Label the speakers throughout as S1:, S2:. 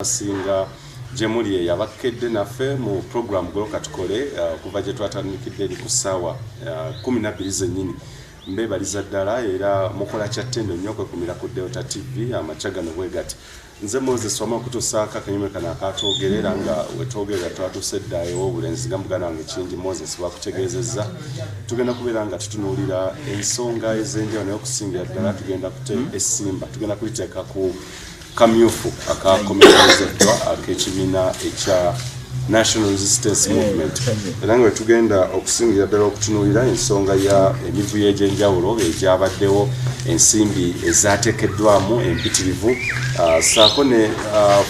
S1: Abasinga gye muli eyo abakkedde naffe mu program Goloka Tukole, okuva gye twatandikidde eri ku ssaawa 12 zennyini. Mbeebaliza ddala era mukola kya ttendo nnyo okwekumira ku Delta TV amakya gano. Bwe gati, nze Moses wama okutuusaako akanyume kano akatwogera, era nga wetwogerera twatuuse dda ew'obulenzi nga muganda wange Kingi Moses bwakutegeezezza. Tugenda kubeera nga tutunuulira ensonga ez'enjawulo, naye okusingira ddala tugenda kute essimba tugenda kuliteeka ku kamyufu akakomerezeddwa ak'ekibiina ekya National Resistance Movement, era nga wetugenda okusingira ddala okutunuulira ensonga ya emivuyo egy'enjawulo egyabaddewo, ensimbi ezateekeddwamu empitirivu, saako ne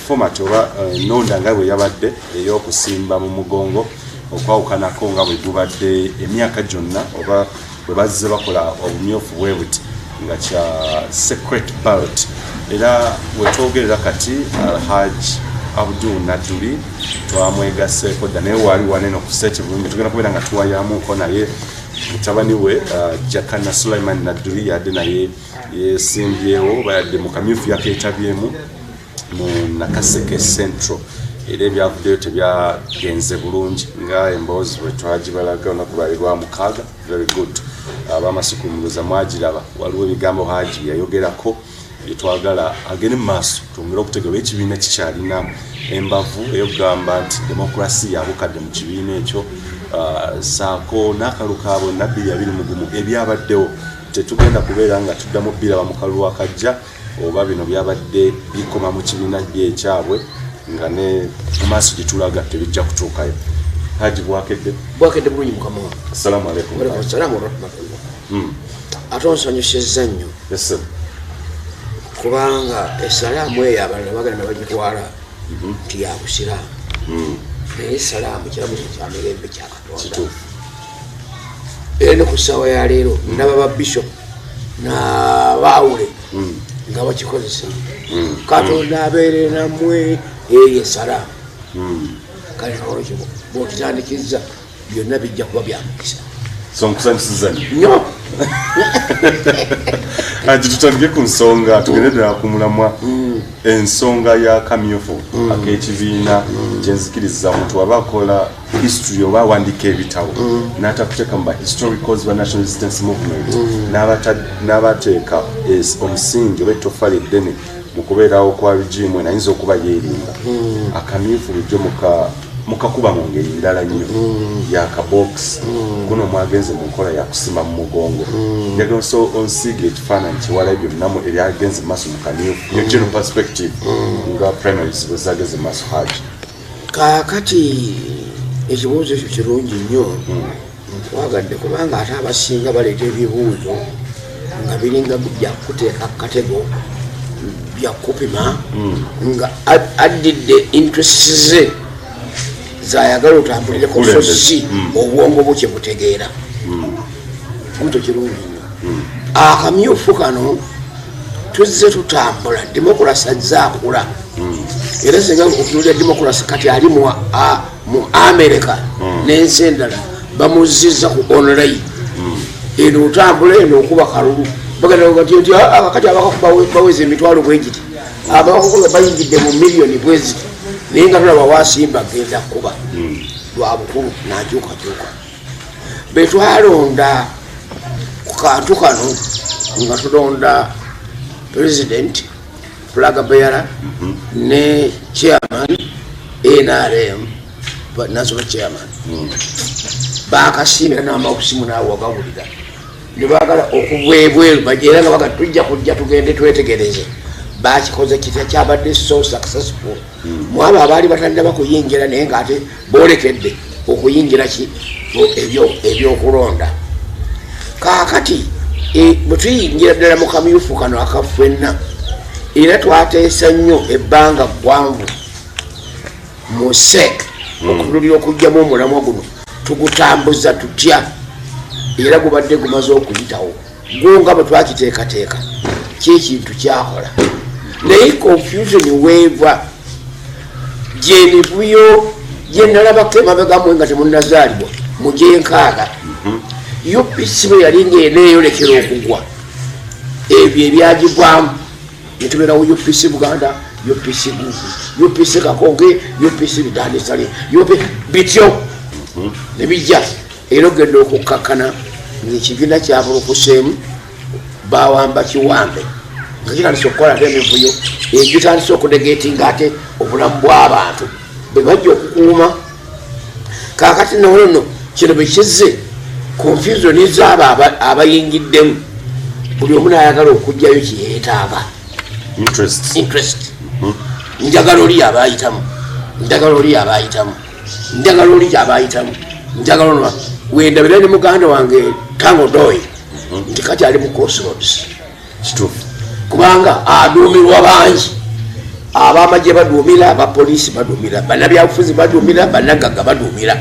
S1: format oba ennonda nga bwe yabadde ey'okusimba mu mugongo, okwawukanako nga bwe gubadde emyaka gyonna oba bwe bazze bakola obumyufu bwe buti nga kya secret ballot. Era wetwogerera kati, Alhaj Abdul Nadduli twamwegaseeko dda, naye waali wanene okussa ekibulungi tugenda kubeera nga tuwayamuko naye. Mutabani we Jakana Sulaiman Nadduli yadde naye yesimbyewo, bayadde mu kamyufu yakeetabyemu mu Nakaseke Central, era ebyavuddeyo tebyagenze bulungi nga emboozi bwe twagibalaga olunaku lwali lwa mukaaga. Very good, abamasukumuluza mwagiraba. Waliwo ebigambo Haji byeyayogerako byetwagala agende mu maaso twongere okutegeera oba ekibiina kikyalina embavu ey'okugamba nti demokrasi yabukadde mu kibiina ekyo, saako n'akalulu ka bonna 2021 ebyabaddewo tetugenda kubeera nga tuddamu bbiraba mu kalulu akajja, oba bino byabadde bikoma mu kibiina byekyabwe nga ne mu maaso gye tulaga tebijja kutuukayo. Haji, bwakedde?
S2: Bwakedde bulungi, mukama wange.
S1: Assalamu alaikum.
S2: Walaikum salaamu warahmatullah. Ate onsanyusizza nnyo.
S1: Yes, sir.
S2: Kubanga esalaamu eyo abalala bagenda bagitwala nti ya busiraamu, naye esalaamu kiramuzo kya mirembe kya Katonda. Era ne ku ssaawa ya leero ndaba ba bishop n'abaawule nga bakikozesa, "Katonda abeere nammwe," eyo esalaamu. Kale olwekyo bwotutandikizza byonna bijja kuba bya mukisa.
S1: So nkusanyusiza nnyo.
S2: Nnyo.
S1: Haji, tutandike ku nsonga, tugende ddala ku mulamwa, ensonga ya kamyufu ak'ekibiina. Kyenzikiriza omuntu waba akola history oba awandiika ebitabo n'atakuteeka mu ba historicals ba National Resistance Movement, n'abateeka omusingi oba ettoffaali eddene mu kubeerawo kwa regime eno, ayinza okuba yeerimba. Akamyufu bulijjo mukakuba mu ngeri ndala nnyo yakabox kuno mwagenze mu nkola yakusima mu mugongo. Njagala onsiiga ekifaananyi kyewala byonna ebyagenze mu maaso mu kamyufu, your general perspective nga primaries bwe zagenze mu maaso, Haji.
S2: Kaakati ekibuuzo ekyo kirungi nnyo, nkwagadde, kubanga ate abasinga baleeta ebibuuzo nga biringa byakuteeka katego, byakupima nga addidde interests ze zayagala otambulireko, so si obwongo bwo kyebutegeera. Ekyo kirungi nnyo. Akamyufu kano tuzze tutambula, demokrasi azze akula, era singa okutunulira demokrasi kati ali mu America n'ensi endala, bamuzizza ku online. Eno otambula eno okuba kalulu, bagenda bati nti, "Ah, kati abakakuba baweza emitwalo bwegiti, abakakuba bayingidde mu miliyoni bweziti," naye nga tulaba wasimba genda kuba lwa bukulu nakyukakyuka. Betwalonda ku kantu kano nga tulonda president, flag bearer ne chairman NRM, national chairman, bakasiimira n'amakusimu naawe wagawulira, nebagala okuva ebweru era nga baga tujja kujja tugende twetegereze bakikoze kitya. Kyabadde so successful mwabo abaali batannaba kuyingira, naye ngaate bolekedde okuyingira ki ebyokulonda. Kaakati bwe tuyingira ddala mu kamyufu kano akaffenna, era twateesa nnyo ebbanga ggwanvu mu CEC okutulira okugjamu omulamwa guno tugutambuza tutya, era gubadde gumaze okuyitawo gwo nga bwe twakiteekateeka kyekintu kyakola. Naye confusion weeva gyemivuyo gyenalabako emabegamwe nga temunazaalibwa mu gyenkaaga, UPC bwe yali ngaeneeyolekera okugwa, ebyo ebyagivaamu netubeerawo UPC Buganda, UPC gugu, UPC Kakonge, UPC Bidandisale, UP bityo nebijja. Era ogenda okukkakkana ngaekibiina kyabulukuseemu, bawamba kiwambe, nga kitandise okukola ate emivuyo egitandise okunegetinga ate obulamu bw'abantu bwe bajja okukuuma. Kakati nono kino bwekizze, confusion zaabo abayingiddemu, buli omu nayagala okugjayo kyeyeetaaga.
S1: Interest.
S2: Interest. Njagala oli yabayitamu, njagala oli yabayitamu, njagala oli yabayitamu, njagala ono. Wendabira ne muganda wange Tango Doy nti kati ali mu crossroads.
S1: Kituufu.
S2: Kubanga aduumirwa bangi, abamagye baduumira, abapoliisi baduumira, bannabyabufuzi baduumira, bannagagga baduumira.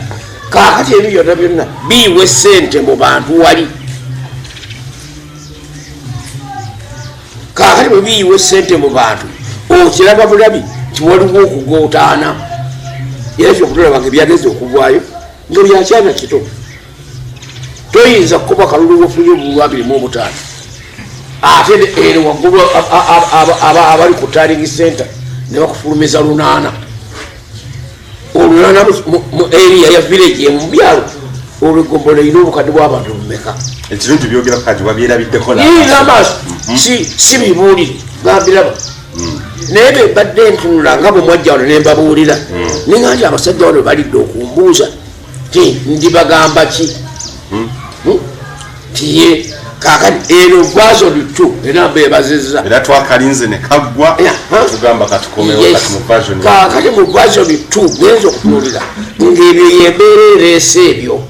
S2: Kakati ebyo byonna byonna biiwa esente mu bantu wali. Kakati bwe biyiwa esente mu bantu, okiraba bulabi nti waliwo okugootaana. Era kyokutolaba nga ebyagezi okuvaayo nga byakyana kito, toyinza kukuba kalulu wofunye obululu 25, ate ero waggulu abali ku tallying center ne bakufulumiza 800, 800 mu area ya village emu byalo. Olwegombola erina obukadde bw'abantu bumeka?
S1: Ekirungi byogera kati wabyerabiddeko.
S2: N'amaaso, si bibuulire, gambiraba. Naye bwe mbadde ntunula nga bwe mwajja wano ne mbabuulira, ninga nti abasajja wano balidde okumbuuza ti ndibagamba ki? Hmm? Tiye kakati eno version 2 era mbebazizza.
S1: Era twakalinze ne kaggwa. Tugamba katukomewo kati mu version.
S2: Kakati mu version 2 genza okutunulira ng'ebyo yembeera ereese ebyo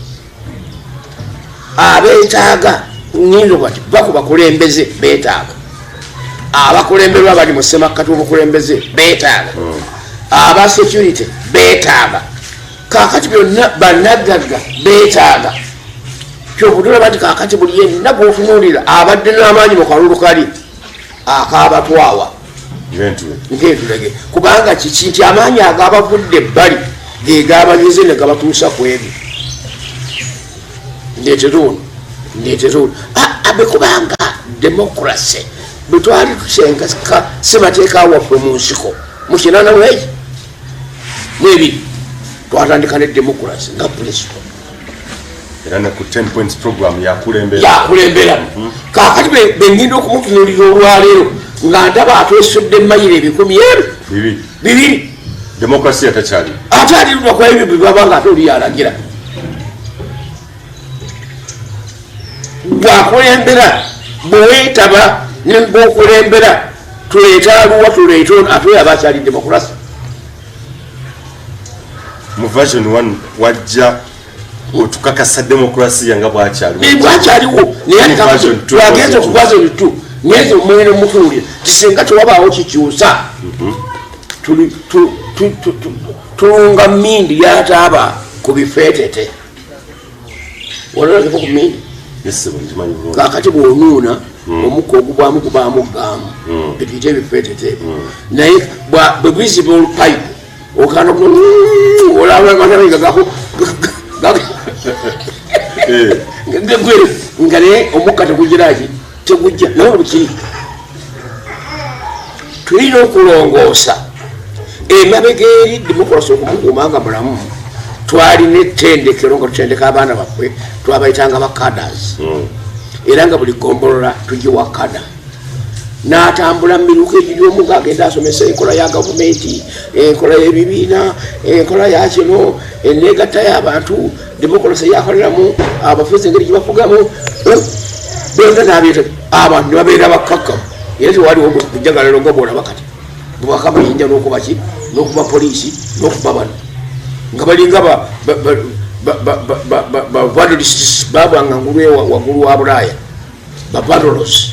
S2: abeetaaga nyindo bati va ku bakulembeze beetaaga, abakulemberwa bali mu ssemakkati w'obukulembeze beetaaga, aba security beetaaga, kakati byonna bannagagga beetaaga. Kyobutolaba nti kakati buli yenna gwotunuulira abadde n'amaanyi mu kalulu kali akabatwawa ng'entulege, kubanga kiki nti amaanyi agabavudde ebbali ge gabanyize ne gabatuusa ku ebyo. Ndeetera ono, ndeetera ono, abe kubanga democracy bwe twali tusenga ssemateeka waffe mu nsiko mu 82 twatandika ne democracy nga principle.
S1: Era ne ku 10 points program yakulembera.
S2: Yakulembera. Kakati bengenda okumutunulira olwaleero nga ndaba atwesudde mayiro ebikumi ebyo
S1: 200.
S2: 200.
S1: Demokrasiya takyali.
S2: Ate alirudwa ku ebyo bwebaba nga ate oli yalagira bwakulembera, bweweetaba nebwokulembera, tuleeta aluwa, tuleeta ono, ate oyo aba akyali democracy.
S1: Mu version 1 wajja otukakasa demokrasiya nga bwakyaliwo.
S2: Bwakyaliwo, naye
S1: Mu version two,
S2: twagenza ku version 2 ngenza omwene mutuulira tisinga tewabaawo kikyusa. Tulunga mindi yataaba ku bifeetete, walolakeko ku mindi?
S1: Yes, nkimanyi bulungi.
S2: Kakati bwonuuna omukka ogubwamu gubaamu gaamu betuyite ebifeetete ebyo, naye bwe biziba olupayipu okanda olaba gako nga naye omukka tegugiraki, tegujja. Naye bukiri tulina okulongoosa emabega eri democracy okumukuuma nga mulamu. Twalina ettendekero nga tutendeka abaana baffe, twabayitanga ba cadres, era nga buli gombolola tugiwa cadre n'atambula mu miruka egiri omu ng'agenda asomesa enkola ya gavumenti, enkola y'ebibiina, enkola ya kino, eneegatta y'abantu, democracy yakoleramu abafuzi, engeri gyebafugamu. Eh, byonna n'abyeta abantu ne babeera bakkakkamu, era tewaliwo kujagalalo nga bwolaba kati bwebaka amayinja n'okuba ki n'okuba poliisi n'okuba bano nga balinga ba vandalists, babanga ngulu waggulu wa Bulaaya, ba vandals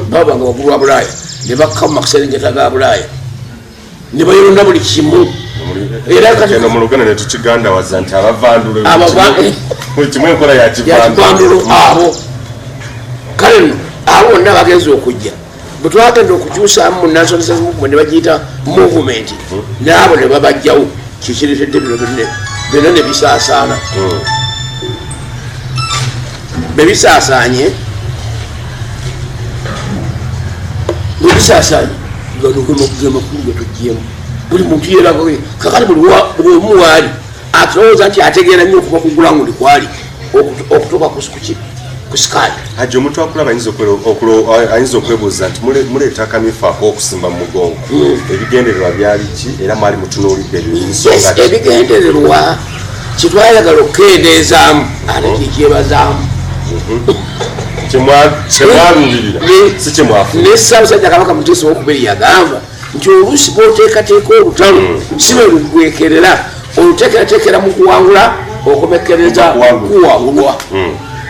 S2: babanga waggulu wa Bulaaya ne bakka mu maserengeta ga Bulaaya ne bayonona buli kimu. Era kati
S1: Eno mu Luganda ne tukigandawaza nti abavandulo. Buli kimu enkola ya
S2: yakivandulo abo. Kale nno abo bonna bagenza okujja bwe twagenda okukyusaamu mu National Resistance Movement ne bagiyita movement, n'abo ne babajjawo, kikiretedde bino byonna byonna ne bisaasaana. Bwe bisaasaanye Gano gemakulu getugyemu. Buli muntu yeraga kakati buli omu waali atulowooza nti ategeera nnyo okuva ku ground kwali okutuuka ku sky.
S1: Hajji, omuntu akulaba ayinza okwebuuza nti muleeta akamyufu ak'okusimba mu mugongo, ebigendererwa byali ki era mwali mutunuulidde ensonga ki?
S2: Ebigendererwa kyetwayagala okukendeezaamu ate kyekyebazaamu.
S1: Kyemwaluubirira si kyemwafuna.
S2: Ne Ssaabasajja Kabaka Muteesa Owokubiri yagamba nti oluusi bwoteekateeka olutalo si lwe lugwekerera, oluteekerateekera mu kuwangula, okomekereza kuwangulwa.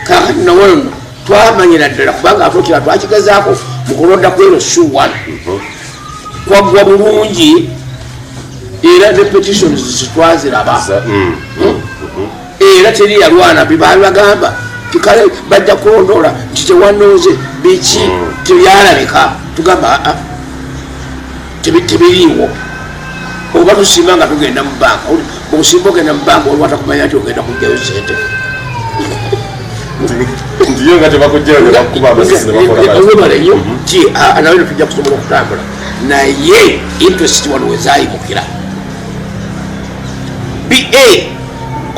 S2: Kakati nawe nno twamanyira ddala, kubanga ate okira twakigezaako mu kulonda kwero suwan kwaggwa bulungi, era ne petitions zitwaziraba. Era teri yalwana. Bibaali bagamba tikale bajja kulondoola nti tewanooze biki, tebyalabika. Tugamba aa, tebiriiwo. Oba tusimba nga tugenda mu banka, bwosimba ogenda mu banka, waliwo atakumanya nti ogenda kugjayo sente.
S1: Nti yo nga tebakugjayo ne bakuba amasasi ne bakola bati.
S2: Webale nnyo ti nawe tujja kusobola okutambula, naye interest wano wezayimukira ba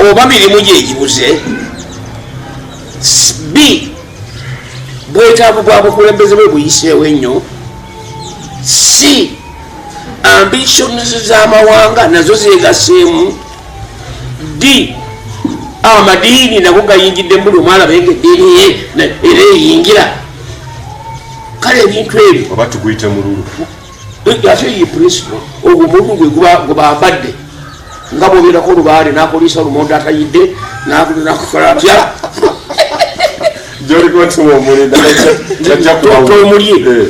S2: oba mirimu gyegibuze, b bwetaavu bwa bukulembeze bwe buyiseewo ennyo, c ambitions z'amawanga nazo zegaseemu, d amadiini nago gayingidde buli omu alabenga eddiini ye era eyingira. Kale ebintu ebyo
S1: Oba tuguyite mululu.
S2: Ate ye principle ogwo omululu gwe gwe bambadde nga bwobeerako olubaale nakuliisa lumonde atayidde nakukola atya.
S1: Gyoliko nti womulinda tajja kubawo.
S2: Tomulye.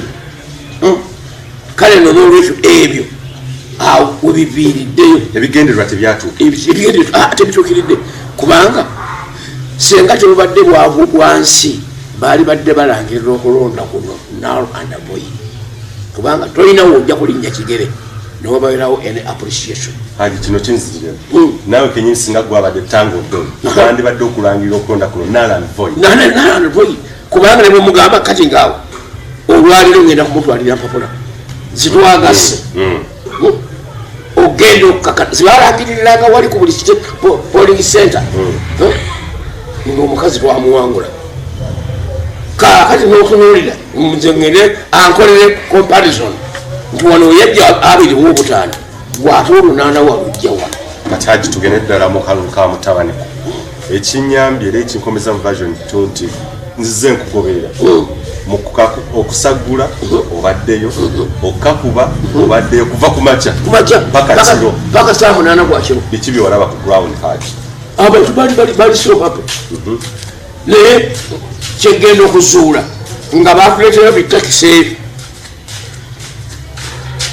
S2: Kale no nolwekyo ebyo awo webiviiriddeyo.
S1: Ebigendererwa tebyatuuka.
S2: Tebituukiridde, kubanga senga tebubadde bwavu bwansi, baali badde balangirira okulonda kuno null and void, kubanga tolinawo ojja kulinnya kigere newabeerawo any appreciation.
S1: Haji, kino kinzijiremu. Naawe kenyini singa gwabadde Tanga Odoi, wandibadde okulangirira okulonda kuno null and void?
S2: Null and void, kubanga ne bwemugamba kati ngaawo olwaliro ngenda kumutwalira mpapula zitwagasse. Ogenda okukaka zibalangiriranga wali ku buli polling center ngaomukazi twamuwangula. Kakati notunuulira nze ngende ankolere comparison nti wano yajja 25, gwate 8 walujja wano.
S1: Kati Haji, tugende ddala mu kalulu ka mutabaniko. Ekinyambye era ekinkomeza mu version 2 nti nzize nkugoberera mu okusaggula obaddeyo, okukakuba obaddeyo kuva ku makya
S2: kumakya
S1: paka kiro.
S2: Paka saa 8 gwakiro.
S1: Biki byewalaba ku ground, Haji?
S2: Abantu bali so happy, naye kyegenda okuzuula nga batuleetera bitakisi ebyo.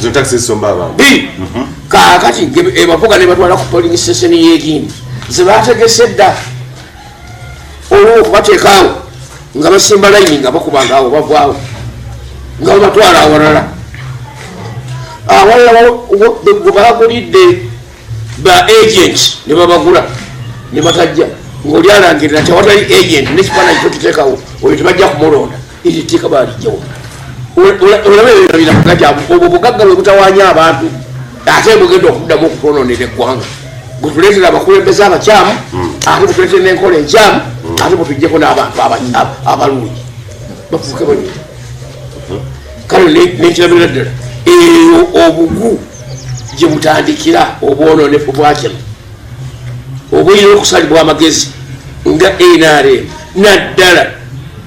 S1: Zino takisi ezisomba abantu.
S2: Biri kakati ebavuga ne batwala ku polling station y'egindi zebategese dda, olwokubateekaawo nga basimba layini nga bakuba ngaawo bavaawo nga babatwala awalala awalala gwe bagulidde ba agent ne babagula ne batajja, ngaoli alangirira nti awatali agent nekifaananyi kyokiteekawo oyo tebajja kumulonda. Eryo etteeka balijjawo. Olaba ebyo obwo bugagga bwe butawanya abantu, ate bugenda okuddamu okutwononera eggwanga, bwetuleetera abakulembeze abakyamu, ate butuleetera n'enkola enkyamu, ate butuggyeko n'abantu abalungi bafuuke bali. Kale nekirabira ddala eyo obugu gye butandikira obwononefu bwakino obulina okusalibwa amagezi nga NRM, naddala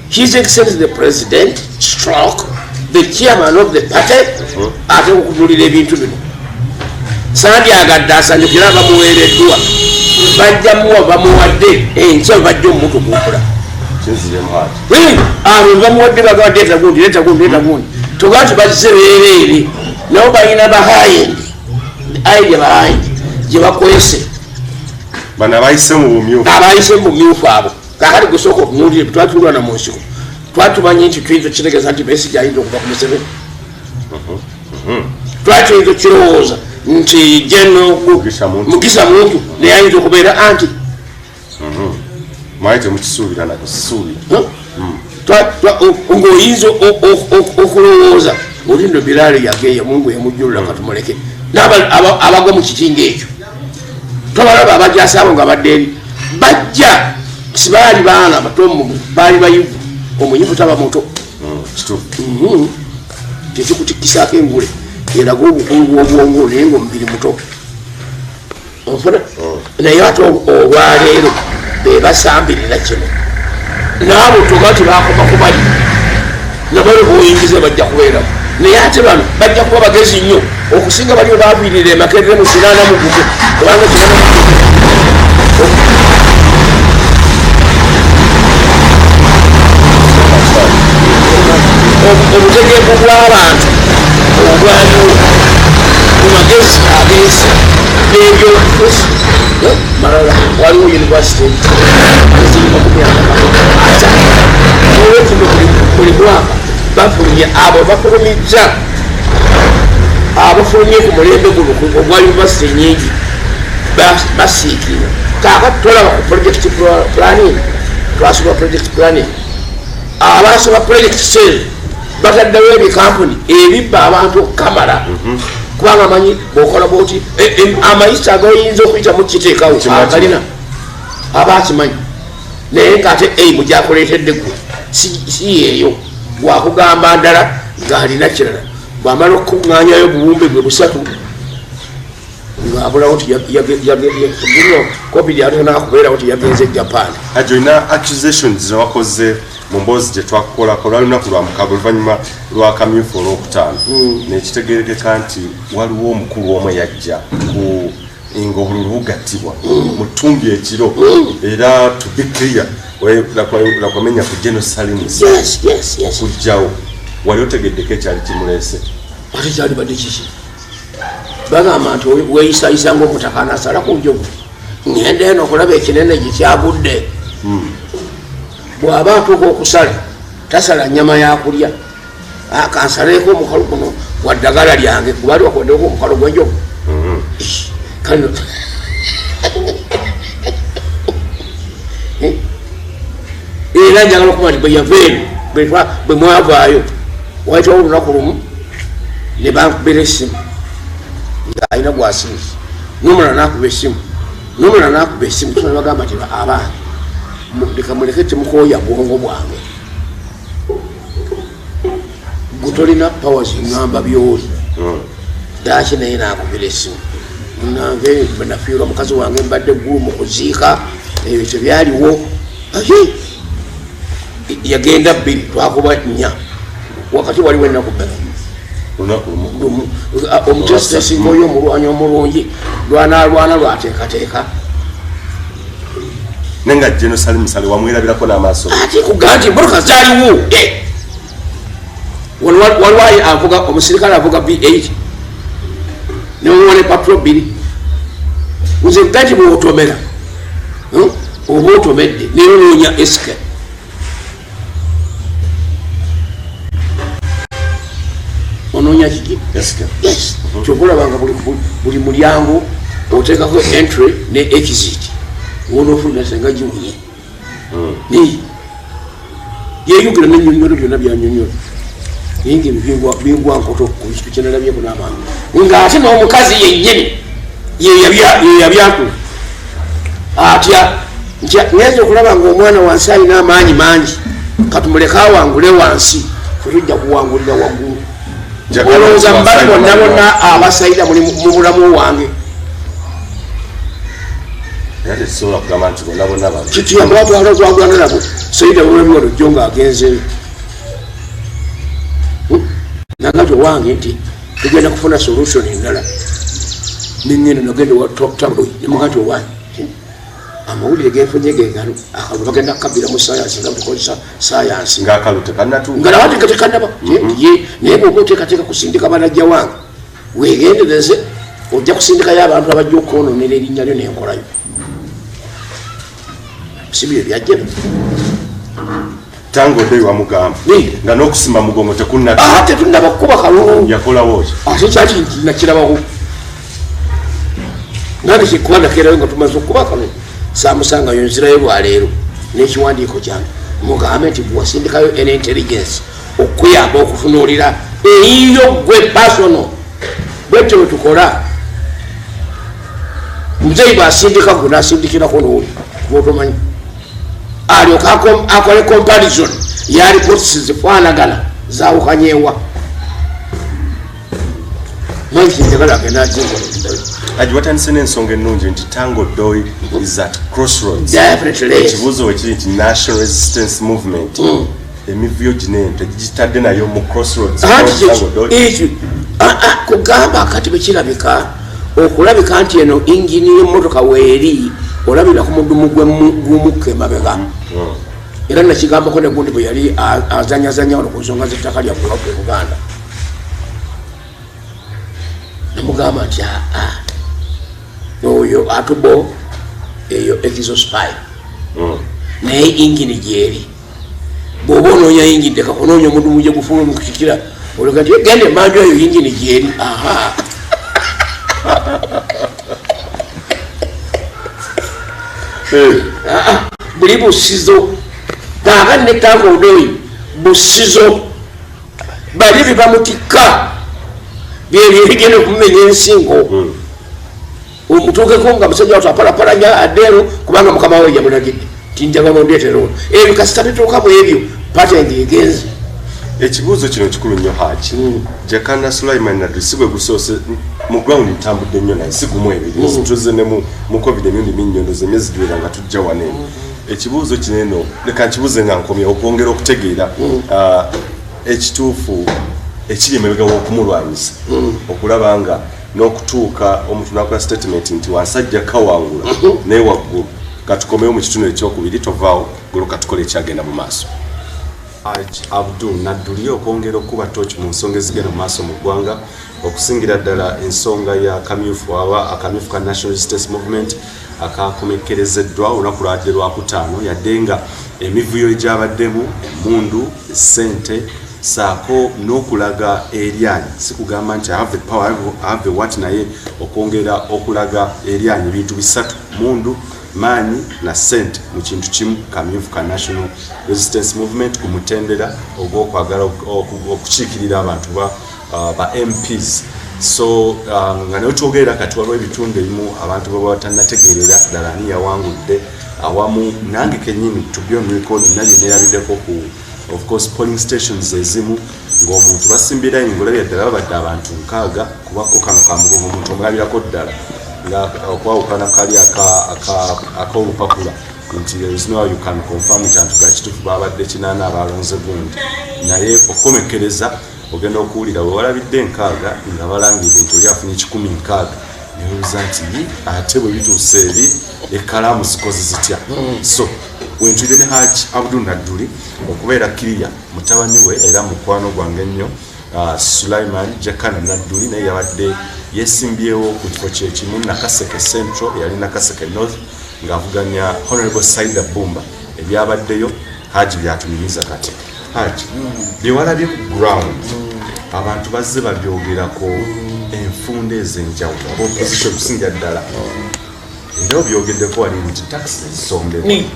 S2: His Excellency the President stroke the chairman of the party, ate okutunulira ebintu bino. Sandyagadde asanyukira bamuweereddwa, bajja muwa bamuwadde enkya bajja omutukumpula.
S1: Kinziremu, Haji.
S2: Abo bamuwadde bagamba leeta gundi, leeta gundi, leeta gundi, tugaa nti bazze beereere, nabo balina behind idea behind gye bakwese.
S1: Bano abayise mu bumyufu.
S2: Abayise mu bumyufu abo. Kakati gusooka okunuulira twatulwana mu nsiko, twatumanyi nti tuyinza okitegeeza nti Besigye ayinza okuva ku Museveni, twali tuyinza okukirowooza nti Geno
S1: Mugisha Muntu.
S2: Mugisa Muntu naye ayinza okubeera anti
S1: Mwali temukisuubira nako sisuubira.
S2: Ng'oyinza okulowooza Oli nno Biraali yageeya, Mungu yamujjulula, katumuleke. Abagwa mu kitinga ekyo tobalaba, abajasi abo nga badde eri bajja, sibaali baana bato, baali bayivu. Omuyivu taba muto.
S1: Kituufu.
S2: Tekikutikkisaako engule eraga obukulu bw'obwongo, naye nga omubiri muto, onfuna. Naye ate olwaleero bebasambirira kino, naabo toga tebakoma kubali nabali boyingiza bajja kubeeramu. Naye ate bano bajja kuba bagezi nnyo okusinga bali baviirira emakerere mu 81, kubanga 81 obutegeevu bw'abantu obwaliwo mu magezi ag'ensi n'ebyobufuzi malala. Waliwo university eziri 45, olwekino buli mwaka bafulumya abo bafulumizza, abafulumye ku mulembe guno ogwa university nyingi basiikirira. Kaakati tolaba ku project planning, twasoma project planning, abasoma project sales bataddewo ebikampuni ebibba abantu okukamala, kubanga amanyi bwokola bwoti amayisa agoyinza okuyitamu kiteekawo agalina aba akimanyi. Naye ngaate eimu gyakuleetedde gwe si yeeyo, gwakugamba ndala ng'alina kirala. Bwamala okukuŋŋanyayo obuwumbi bwe busatu ng'abulawo nti COVID ate nakubeerawo ti yagenze Japan.
S1: Ajo olina accusations zewakoze mu mboozi gye twakukolako lwali lunaku lwa mukaaga oluvannyuma lwa kamyufu olwokutaano, nekitegerekeka nti waliwo omukulu omu eyajja ku nga obululu bugattibwa mu ttumbi ekiro, era to be clear lakwamenya ku General Salim okugjawo. Wali otegeddeko ekyali kimuleese?
S2: Ate kyalibadde kiki? Bagamba nti weeyisayisa ngaomutaka anasala ku njovu, ŋŋenda eno okulaba ekinene gye kyagudde. Bw'aba atuuka okusala tasala nyama yakulya, kansaleeko omukalu guno gwa ddagala lyange, gubali wakoddeko omukalu gw'enjovu. Kano era njagala okuba nti bwe yava eno, bwe mwavaayo wayitawo olunaku lumu ne bankubira essimu ng'alina gwasinze n'omulala nakuba essimu, n'omulala nakuba essimu. So nebagamba nti abange, leka muleke, temukooya bwongo bwange. Gwe tolina powers ŋŋamba byoli daki. Naye nakubira essimu, munange bwe nafiirwa mukazi wange mbadde ggulu mu kuziika, ebyo tebyaliwo. Ayi, yagenda bbiri, twakuba nnya, wakati waliwo ennaku bbiri.
S1: Olunaku lumu.
S2: Lumu. Omuteesiteesinga oyo omulwanyi omulungi lwanalwana lwateekateeka.
S1: Naye nga General Salim Saleh wamwerabirako n'amaaso?
S2: Ate kugaa nti emmotoka zaaliwo. Waliwo avuga, omusirikale avuga V8 nemuwa ne patrol bbiri. Nze gati bwotomera, oba otomedde, naye onoonya esike. Onoonya kiki?
S1: Esike.
S2: Yes, kyova olabanga buli mulyango oteekako entry ne exit, wonoofulumira senga giwunye. Naye yeyogera nenyonyola byonna byanyonyola, naye nga ebyo bingwa nkoto ku kintu kyenalabyeko n'abantu, ng'ate n'omukazi yennyini yeyabyakula atya nti ngenza okulaba nga omwana wansi alina amaanyi mangi, katumuleke awangule wansi, fetujja kuwangulira waggulu. Olowooza mbali bonna bonna abasayida muli mu bulamu wange?
S1: Era tetusobola kugamba nti bonna bonna babi.
S2: Kituyamba batwala twagwana nabo. Sayida bulami wano jjo ng'agenzeyo nagati owange nti tugenda kufuna solution endala. Nengenda nagenda wa tabloid nemugati owange amawulire genfunye gegano, akalulu bagenda kukabira mu sayansi nga tukozesa sayansi.
S1: Ng'akalulu tekannatuuka.
S2: Nga nawe tekanaba ye. Naye bwoba oteekateeka kusindika banajja wange, wegendereze, ojja kusindikayo abantu abajja okwononera erinnya lyo nenkolayo, si byo byajjero.
S1: Tangodde wamugamba nga n'okusima mugongo tekunnatuuka.
S2: Ate tetunnaba kukuba kalulu.
S1: Yakolawo ki?
S2: Ate kyaki nakirabawo nange kyekuba nakeerayo nga tumaze okukuba akalulu, samusangayo, nzirayo lwaleero n'ekiwandiiko kyange mugambe nti wasindikayo en intelligence okuyamba okutunuulira Eyiyo gwe personal, bwetyo bwe tukola. Muzeyi bwasindika gwe, nasindikirako nooli gwotomanyi, alyoka akole comparison ya reports zifaanagana, zawukanyewa. Manyi kinjagala agenda azinkola.
S1: Haji, watandise n'ensonga ennungi nti Tanga Odoi is at crossroads.
S2: Definitely.
S1: Ekibuuzo wekiri nti National Resistance Movement, emivuyo gino eno tegigitadde nayo mu crossroads?
S2: Anti
S1: Tanga Odoi.
S2: Ekyo kugamba kati bwekirabika okulabika nti eno ingini y'emmotoka weeri, olabira ku mudumu gw'omukka emabega. Era nakigambako negundi bwe yali azanyazanya wano ku nsonga z'ettaka lyaffe waffe e Buganda, namugamba nti aa, oyo atubo eyo exhaust pipe, naye ingini gyeri. Bw'oba onoonya ingini, teka kunoonya omudumu gye gufuula omukutikira, ologa nti genda emanju eyo ingini gyeri. Aha. Buli busizo kaaka ne Tanga Odoi busizo, bali byebamutikka byebyo ebigenda okumumenya ensingo, omutuukeko nga musajja watu apalapalanya addeero, kubanga mukama we yamulagidde tinjagala ondeetera ono. Ebyo kasita bituuka mu ebyo, patent egenze.
S1: Ekibuuzo kino kikulu nnyo, Haji Jakana Sulaiman Nadduli. Si bwe gusoose mu ground, ntambudde nnyo naye si gumu ebiri. Tuzze ne mu COVID emirundi mingi nnyo, ndoza emyezi giwera nga tujja wano eno. Ekibuuzo kino eno leka nkibuuze nga nkomye okwongera okutegeera ekituufu ekiri emabega w'okumulwanyisa, okulaba nga n'okutuuka omuntu nakola statement nti wansajja kawangula naye waggulu. Katukomewo mu kitundu ekyokubiri, tovaawo. Goloka tukole ekyagenda mu maaso. Hajj Abdul Nadduli, okwongera okuba toki mu nsonga ezigenda mu maaso mu ggwanga, okusingira ddala ensonga ya kamyufu aba akamyufu ka National Resistance Movement akakomekkerezeddwa olunaku lwadde lwakutaano, yadde nga emivuyo egyabaddemu emundu, essente, saako n'okulaga eryanyi, si kugamba nti I have the power, I have the what, naye okwongera okulaga eryanyi, ebintu bisatu: mundu, maanyi na ssente mu kintu kimu, kamyufu ka National Resistance Movement ku mutendera ogw'okwagala okukiikirira abantu ba MPs. So nga naye twogerera kati, waliwo ebitundu ebimu abantu baba batannategeerera ddala ani yawangudde. Awamu nange kenyini, to be on record, nali neerabiddeko ku, of course, polling stations ezimu ng'omuntu basimbye line, ng'olabira ddala babadde abantu 60, kubako kano kamugongo, omuntu omulabirako ddala nga okwawukana kali ak'olupapula nti there is no how you can confirm nti antu ga kituufu babadde 80 abalonze gundi. Naye okukomekkereza ogenda okuwulira bwe walabidde 60 nga balangidde nti oli afunye 160, newebuuza nti, "Yi, ate bwe bituuse eri ekkalaamu zikoze zitya?" So wentulire ne Haji Abdul Nadduli okubeera kiriya mutabani we era mukwano gwange ennyo, Sulaiman Jakana Nadduli, naye yabadde yesimbyewo ku kifo kyekimu, Nakaseke Central, yali Nakaseke North, ng'avuganya Honorable Saida Bumba. Ebyabaddeyo Haji byatunyumiza. Kati Haji, byewalabye ku ground, abantu bazze babyogerako enfunda ez'enjawulo, aba opposition kusinga ddala, era obyogeddeko wali nti taxi zisombebwa.
S2: Ni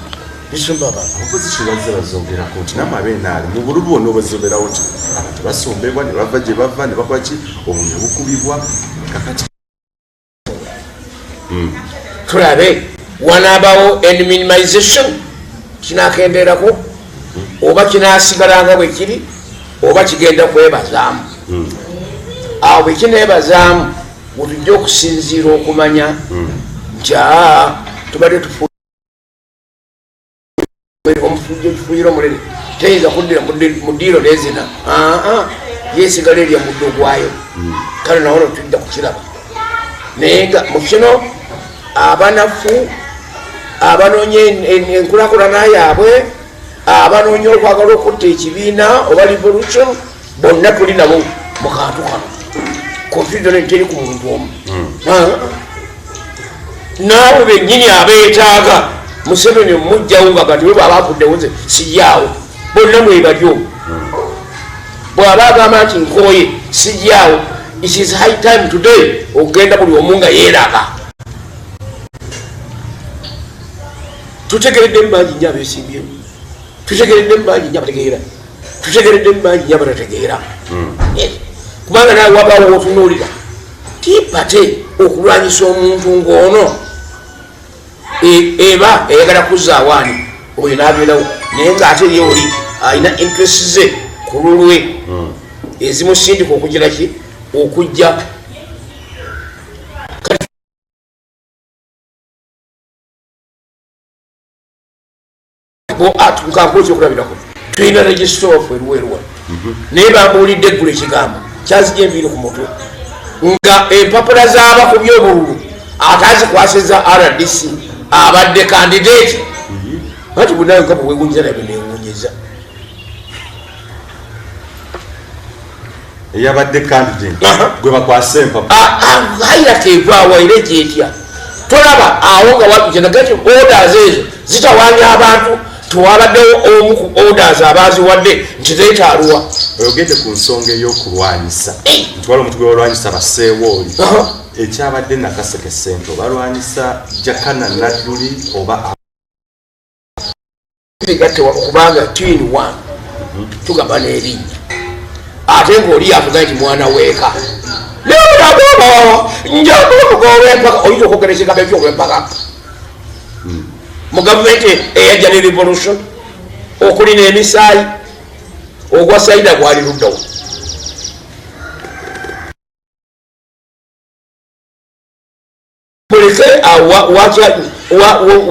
S2: bisumba abantu.
S1: Opposition bazze bazogerako nti namwe abenaale mu bululu bwonna obwezoberawo nti abantu basombebwa ne bava gye bava ne bakola ki, obwo ne bukubibwa. Kakati
S2: Tulabe wanaabawo and minimization kinakenderako oba kinasigala nga bwe kiri oba kigenda kwebazaamu. Awo bwe kineebazaamu, wetujja okusinziira okumanya nti aa, tubadde tufuuyira omunene, teyinza kuddira mu ddiiro nezina, aa, yesigala erya muddo gwayo. Kale nawono tujja kukiraba, naye nga mu kino abanafu abanoonya enkulakulana yaabwe, abanoonya okwagala okutta ekibiina oba revolution, bonna tuli nabo mu kantu kano. Confusion teri ku muntu omu. Naabo bennyini abeetaaga Museveni omugjawo nga kati we bwaba avuddewo, nze sijaawo, bonna mwebalyo. Bw'aba agamba nti nkooye, sijaawo, it is high time today okugenda buli omu nga yeeraga. Tutegereddemu bangi nnyo abeesimbyewo, tutegereddemu bangi nnyo abategeera. Tutegeredde mubangi nyo abatategeera. Kubanga nawe wabaawo wotunuulira tipate okulwanyisa omuntu ng'ono eba eyagala kuzzaawo ani oyo n'abeerawo, naye ng'ate ye oli alina interest ze ku lulwe ezimusindika okugira ki okujja. Kati nkankuwa ekyokulabirako, tulina registrar waffe eruweru wano, naye bambuulidde eggulu ekigambo kyazija enviiri ku mutwe nga empapula z'abakubye obululu ate azikwasiza RDC abadde candidate. Anti bunaye nga bwewewunyiza naye bwenewunyiza.
S1: Eyabadde candidate gwe bakwasa empapula.
S2: Hayiraka evaawa era egyetya? Tolaba awo nga wagenagati orders ezo zitawanya abantu, tewabaddewo omu ku orders abaziwadde nti zeetaaluwa.
S1: Oyogedde ku nsonga ey'okulwanyisa nti wali omuntu gwe balwanyisa baseewo oli ekyabadde Nakaseke Sente balwanyisa Jakana Nadduli oba?
S2: Bigatte kubanga two in one tugamba n'erinnya, ate ng'oli yavuga nti mwana weeka leolababa njakuvuga olw'empaka. Oyinza okwogera ekigambo ekyo olw'empaka mu gavumenti eyajja ne revolution okuli n'emisaayi ogwa Saida gwali luddawo? Muleke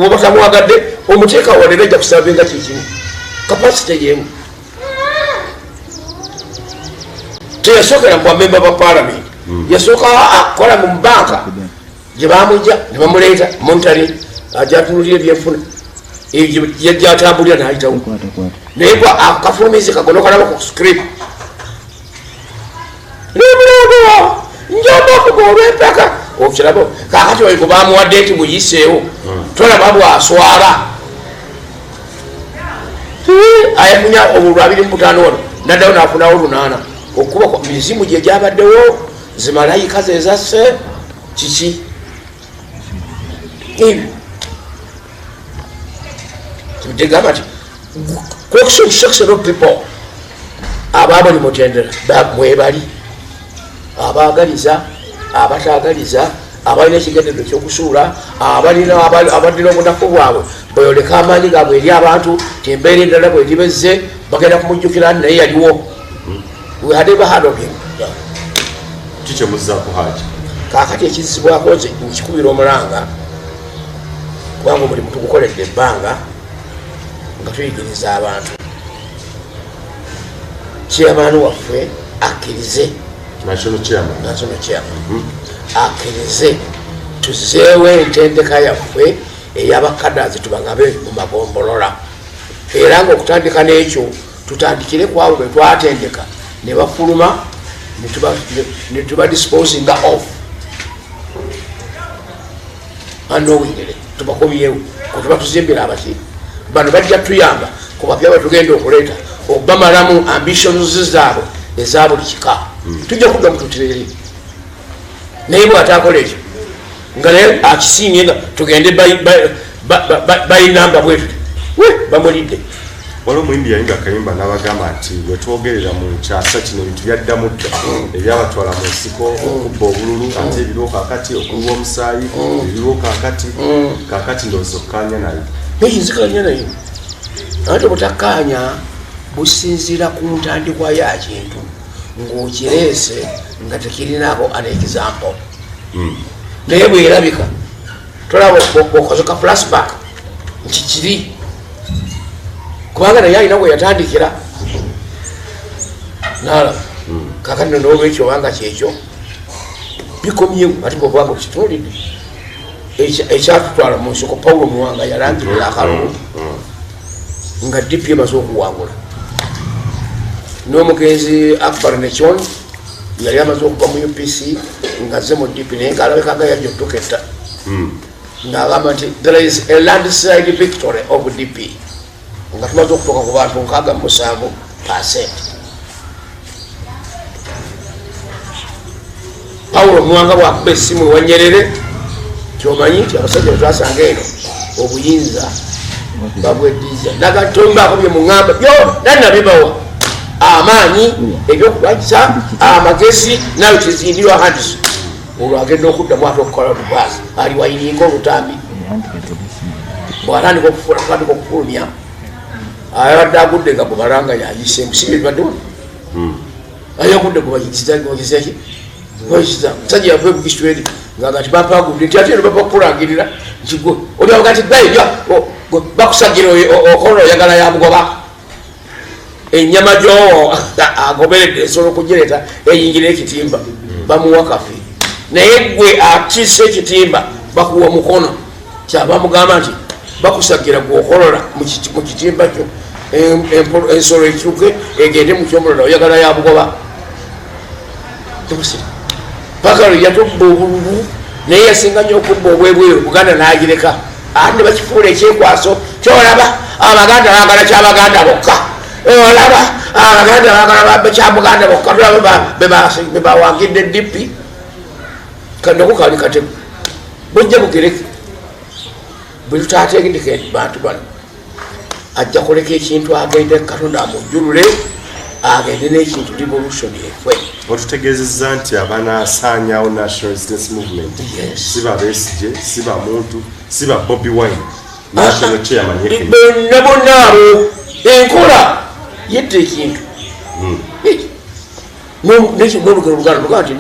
S2: wabatamwagadde omuteeka walera ajja kusavinga kikimu capacity yemu. Teyasookera mu bamemba ba parliament, yasooka kola mu banka gye bamujja ne bamuleeta monitoring ajatunulira ebyenfuna yajatambulira nayitawo, naye gwa akafulumizi kagono kalaba ku script nemulongowa njamba okuga olw'empaka okiraba. Kakati oyo gwe bamuwadde nti muyiseewo, tolaba bwaswala? Ayafunya obululu 25 wano naddawo nafunawo 8 okuba mizimu gye gyabaddewo zimalayika zezasse kiki ebyo tegamba nti section of people ababuli mutendera mwebali abaagaliza, abatagaliza, abalina ekigendererwa ekyokusuula, abalina abaddira obunafu bwabwe bweyoleka amaanyi gaabwe eri abantu ti embeera endala bweribezze bagenda kumujjukira nti naye yaliwo. We had ever heard of him?
S1: Kikyemuzaako Haji?
S2: Kakati ekizibwako nze nkikubira omulanga kubanga omulimu tugukoledde ebbanga nga tuyigiriza abantu. Chairman waffe akkirize,
S1: national chairman,
S2: national chairman akkirize tuzeewo entendeka yaffe ey'abakadazi tubagabe mu magombolola, era nga okutandika n'ekyo tutandikire ku abo betwatendeka ne bafuluma ne tuba disposinga off unknowingly, tubakomyewo kutuba tuzimbira abaki bano bajja tuyamba ku bapya batugenda okuleeta okubamalamu ambitions zaabwe eza buli kika. Tujja kudda mututireri, naye bwatakola ekyo nga naye akisiimye nga tugende bayinamba bwetuti bamulidde.
S1: Waliwo omuyimbi yayimba akayimba n'abagamba nti wetwogerera mu kyasa kino ebintu byaddamu dda ebyabatwala mu nsiko okubba obululu, ate ebiriwo kakati okuliwa omusaayi ebiriwo kakati. Kakati ndowooza okkaanya naye.
S2: Nzikanya naye, anti obutakkaanya businziira ku ntandikwa ya kintu ng'okireese nga tekirinaako an example, naye bwerabika tolaba okoze ka flashback nti kiri kubanga naye alina bwe yatandikira nalaba. Kakati no nolwekyo obanga kyekyo bikomyewo, ate bwobanga okitunuulidde ekyatutwala mu nsiko, Paulo Muwanga yalangirira akalulu nga DP emaze okuwangula, n'omugenzi Akbar Nechon yali amaze okuva mu UPC nga azze mu DP, naye ngaalabika nga yajja otuketta ng'agamba nti there is a landslide victory of DP nga tumaze okutuuka ku bantu 67%. Pawulo Muwanga bwakuba essimu ewa Nyerere, kyomanyi nti abasajja betwasanga eno obuyinza babweddiza nagatombaako bye muŋŋamba byonna nabibawa. Amaanyi, ebyokulwanyisa, amagezi, nawe kizindirwa hands. Olwo agenda okuddamu ate okukola reverse, aliwayiringa olutambi. Bwatandika okutandika okufulumya, abadde agudde nga gubalanga yayise musibi badde wano, ayagudde gubayisaki musajja yava ebukisweri nga ti bapagudde nti ate eno bava kukulangirira nti gwe olyaga nti gwe bakusagira okola oyagala yamugoba ennyama gyo agoberedde esobola okugireeta eyingira ekitimba bamuwa kafe, naye gwe atisse ekitimba bakuwa mukono. Kyava mugamba nti bakusagira gweokolola mu kitimba kyo, ensolo ekyuke egende mu kyomulala oyagala yabugoba paka lwe yatubba obululu. Naye yasinga nnyo okubba obwebweru, Buganda n'agireka, ate ne bakifuula ekyekwaso. Kyolaba Abaganda bagala kyabaganda bokka, olaba Abaganda bagala kyabuganda bokka. Tulaba bebawangidde DP, kanako kali katego bujja bugereke. Bwe tutategeke bantu bano, ajja kuleka ekintu agende, Katonda amujjulule agende n'ekintu, revolution efwe.
S1: Otutegeezezza nti abanaasaanyawo National Resistance Movement
S2: Yes.
S1: si ba Besigye, si ba muntu, si ba Bobi Wine, national chairman yekenya.
S2: Bonna bonna abo enkola yedda ekintu n'olugero Luganda lugaa nti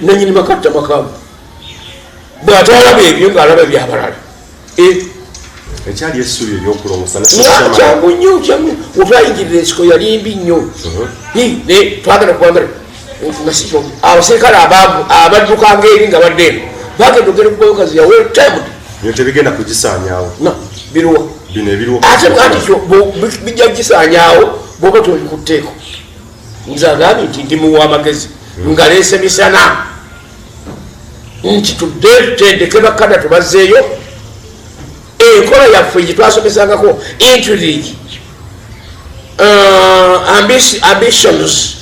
S2: nanyini makatta makamu bw'atalaba ebyo ng'alaba byabalala.
S1: Ekyali essuubi eryokulongosa
S2: Nga kyangu nnyo, kyangu. Wetwayingirira ensiko yali mbi nnyo. Naye twagala kubanga nga si kyo. Abaserikale abaddukanga eri nga badde eno bagenda ogenda kugokazi ya well timed.
S1: Bino tebigenda kugisaanyaawo?
S2: No, biruwa?
S1: Bino ebiriwo.
S2: Ate ati kyo bijja kugisaanyaawo bwoba tobikutteeko. Nze agambye nti ndi muwa amagezi nga leese misana nti tudde tutendeke bakada, tubazzeeyo enkola yaffe gye twasomesangako, intrigue, ambitions,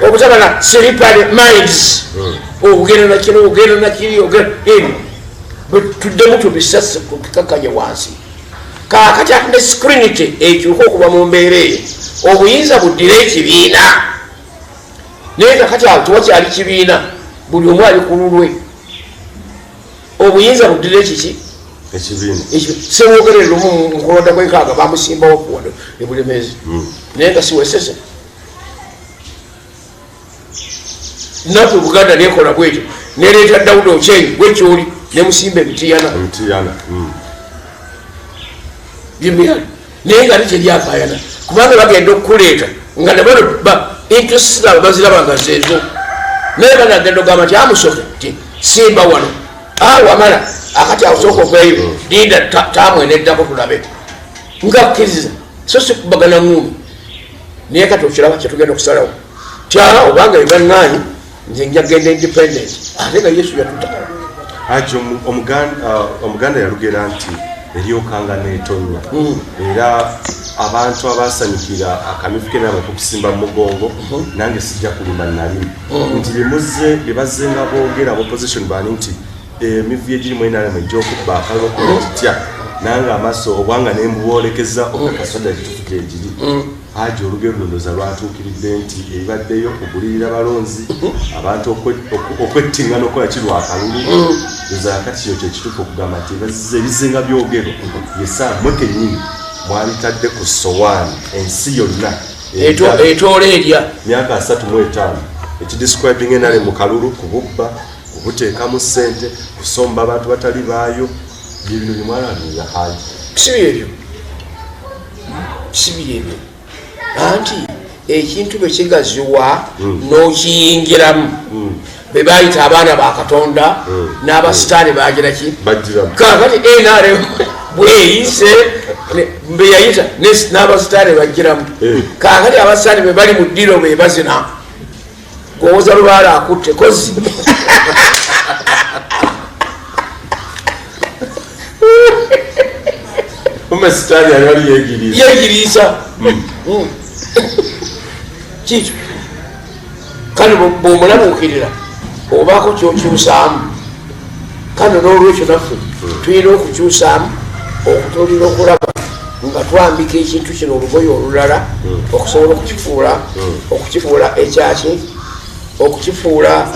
S2: obutabala slippery minds, ogenda nakino, ogenda nakiri, ogenda ebyo. Bwe tuddemu tubisase tukakanye wansi. Kaakati ate ne scrutiny ekyuka okuva mu mbeera eyo, obuyinza buddire ekibiina. Naye kakati awo tewakyali kibiina, buli omu ali ku lulwe. Obuyinza buddire ekiki?
S1: Ekibiina.
S2: Sewogere lumu mukulonda kwenkaaga bamusimbawo kuwano ebulemezi, naye nga siwesese. Naffe Buganda nekola bwetyo, nereeta Dawuda Oceng gwekyoli nemusimba emitiyana.
S1: Emutiyana.
S2: Byemyali, naye nga ate teryakayana kubanga bagenda okukuleeta nga nabano interest zaabwe baziraba nga zezo, naye banagenda ogamba nti amusoke ti simba wano wamala akati awo sooka oveeyo, linda tamweneddako tulabe nga kkiriza, so si kubagana ŋŋumi. Naye kati okiraba kyetugenda okusalawo tya obanga ebannanyi nze nja genda independent ate nga Yesu yatuta.
S1: Haji, Omuganda yalugera nti eryokanga n'etonnya. Era abantu abasanyukira akamyufu kenama okusimba mu mugongo, nange sijja kulimba, nalimu nti byemuze byebazze nga boogera opposition bani nti emivuyo egirimu NRM egy'okubba akalulu okukola kitya, nange amaaso obwanga nembwolekeza okukakasa ddala kituufu gyegiri. Haji, olugero luno ndoza lwatuukiridde nti ebibaddeyo kugulirira balonzi, abantu okwettingana okukola ki lwakalulu. Ndoza kati kino kyekituufu okugamba nti ebizenga byogerwa yesa mwe kennyini mwalitadde ku sowaani ensi yonna.
S2: Etoola erya.
S1: Myaka 35 ekidescribing NRM mu kalulu kububba, kubuteekamu ssente, kusomba abantu batali baayo, byebino byemwalanirira, Haji.
S2: Si byebyo, si byebyo. Anti ekintu bwe kigaziwa n'okiyingiramu, be bayita abaana ba Katonda n'abasitaani bagira ki?
S1: Bagiramu.
S2: Kakati NRM bweyise beyayita n'abasitaani bagiramu. Kakati abasitaani be bali mu ddiro be bazina gowoza lubaala akutte kozi.
S1: Kumbe sitaani yali ali yegiriisa.
S2: Yegiriisa. Kikyo kale bwomulabuukirira obaako kyokyusaamu. Kale n'olwekyo naffe tulina okukyusaamu okutulira okulaba Nga twambika ekintu kino olugoye olulala okusobola okukifuula ekyaki, okukifuula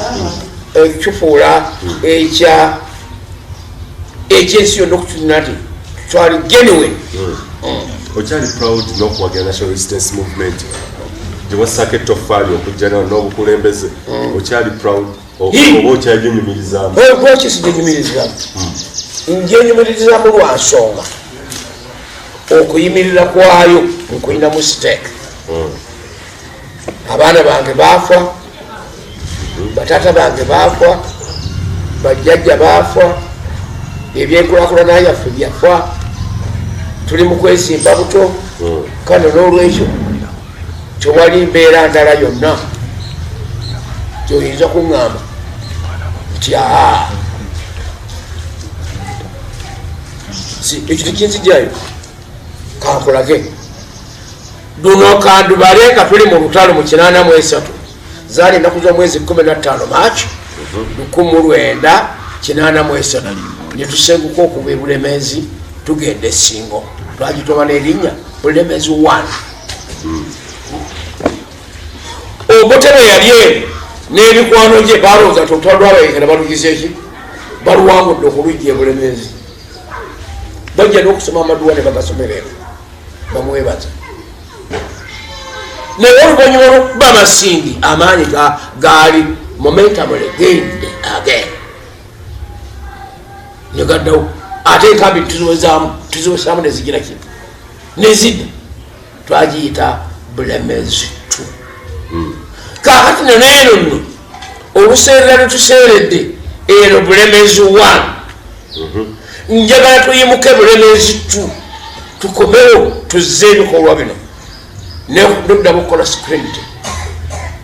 S2: ekya ekyensi yonna, okukiina nti twali genuine.
S1: Okyali proud n'okuwagira National Resistance Movement gye wassaako ettofaali okujja n'obukulembeze? Okyali proud oba okyagyenyumirizaamu?
S2: Lwaki sigyenyumirizaamu? Ngyenyumirizaamu lwa nsonga okuyimirira kwayo nkulinamu stake. Abaana bange baafa, bataata bange baafa, bajjajja baafa, ebyenkulakulana yaffe byafa, tuli mu kwezimba buto. Kano n'olwekyo tewali mbeera ndala yonna gyoyinza kuŋŋamba nti aa, ekyo tekinzijayo. Kankulage luno kandubale nga tuli mu lutalo mu 83, zaali ennaku z'omwezi 15 March 1983, netusenguka okuva e Bulemezi tugenda Esingo. Twagitoma n'erinnya Bulemezi 1. Obote bwe yali eno n'emikwano gye balowooza nti olutalo lwabayekera balugize ki, baluwangudde okulujja e Bulemezi. Bajja n'okusoma amaduwa ne bagasomerero bamwebaza, naye oluvannyuma lwokuba amasingi amaanyi gaali momentum regained again negaddawo, ate enkambi tuziwezaamu nezigira ki, nezidda. Twagiyita Bulemezi 2. Kakati noneeno nno oluseerera lwetuseeredde eno Bulemezi 1, njagala tuyimuke Bulemezi 2, tukomewo tuzze ebikolwa bino noddamu okukola screening,